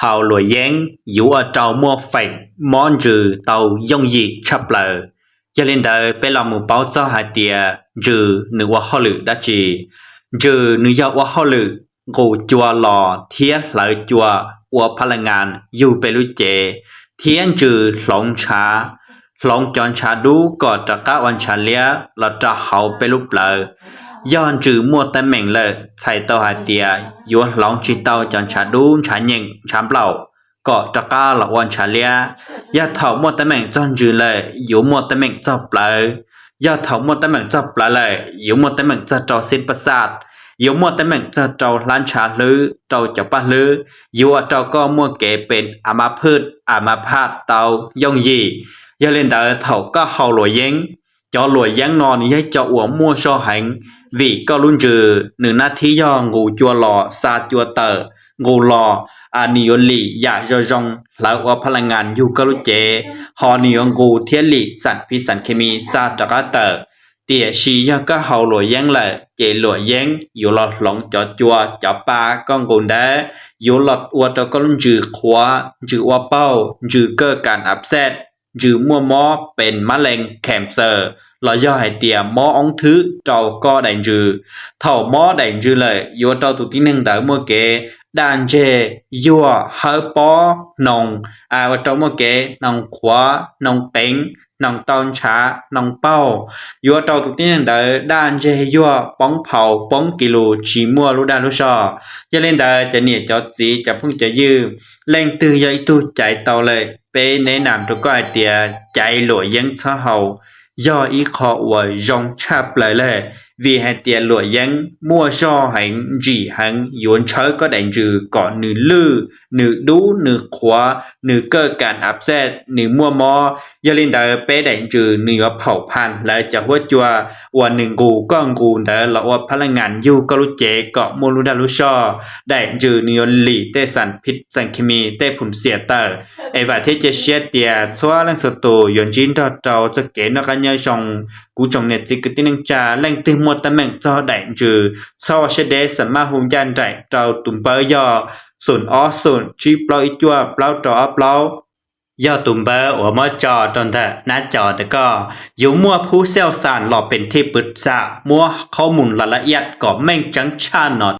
haus luam yeeb yuav ua rau muaj feem mob ntsws tau yooj yim tshaj plaws. Yog li ntawd peb los mus paub txog hais tias ntsws nws ua hauj lwm dab tsi. Ntsws nws yog ua hauj lwm nqus cua los thiab hlawv cua ua phab la ngas yug peb lub cev, thiab ntsws hloov ntshav, hloov cov ntshav dub kom rov qab ua ntshav liab los rau hauv peb lub plawv. Yog ntsws muaj teeb meem lawm, txhais tau hais tias yuav hloov tsis tau cov ntshav dub, ntshav nyeem, ntshav nplaum kom rov qab los ua ntshav liab. Yog thaum muaj teeb meem txog ntsws lawm, yuav muaj teeb meem txog plawv. Yog thaum muaj teeb meem txog plawv lawm, yuav muaj teeb meem txog rau xib pas xaj, yuav muaj teeb meem txog rau hlab ntshav hlwb, rau cov paj hlwb, yuav ua rau koj muaj kev pes a ma phwj, a ma phaj tau yooj yim. Yog li ntawd thaum koj haus luam yeeb, cov luam yeeb no nws yog cov uas muaj zog heev, vim koj lub ntsws nws nab thib yog nqus cua los, xa cua tawm, nqus los, nws yuav lim yam zoo zoo hlawv ua phab la ngas yug koj lub cev, ho nws yuav nqus thiab lim xam phiv xam khes mis xa rov qab tawm. Tiam sis yog koj haus luam yeeb lawm ces luam yeeb yuav los hloov cov cua, cov pa koj nqus ntawd, yuav los ua rau koj lub ntsws qhuav, ntsws ua paug, ntsws kaj kas ab xej, ntsws muaj mob pes mab lees khem xaws, los yog hais tias mob oob thwb rau koj daim ntsws. Thaum mob daim ntsws lawm yuav rau tus tib neeg ntawd muaj kev daj ntseg, yuag, hawb pob, hnoos, ua rau muaj kev hnoos qhuav, hnoos qeev, hnoos tau ntshav, hnoos paug, yuav rau tus tib neeg ntawd daj ntseg, yuag, poob phaus, poob kis lus, tsis muaj lub dag lub zog. Yog li ntawd cov niam cov txiv, cov phooj cov ywg, leej twg yog ib tug caiv tau lawm, peb neb nam rau koj hais tias caiv luam yeeb txhob haus, yog ib qho uas zoo tshaj plaws lawm, vim hais tias luam yeeb muaj zog heev, ntsim heev, yuav ntshawb koj daim ntsws kom nws lwj, nws dub, nws qhuav, nws kaj kas ab xej, nws muaj mob. Yog li ntawd peb daim ntsws nws yuav phaum phan hlawv cov huab cua uas nws nqus, koj nqus ntawd los ua phab la ngas yug koj lub cev kom muaj lub dag lub zog. Daim ntsws nws yuav lim tej xam phiv xam khes mis, tej phum xiam tawm. Es vam thiab cia siab tias txhua leej txhua tus yuav ntsib nrog rau txoj kev noj qab nyob zoo. Kuv tsoom niam txiv kwv tij neej tsa leej twg muaj teeb meem txog daim ntsws, txhob ua siab deb, xam maj hu ncaj nraim rau tus npawb yog xoom ob xoom tsib plaub ib cuaj plaub rau ob plaub. Yog tus npawb uas muab tso rau ntawm nab co ntawm koj. Yuav muaj phub xauj xam los pem thij pwv xam muab qhob mus los la iab kom meej tseeb tshaj no.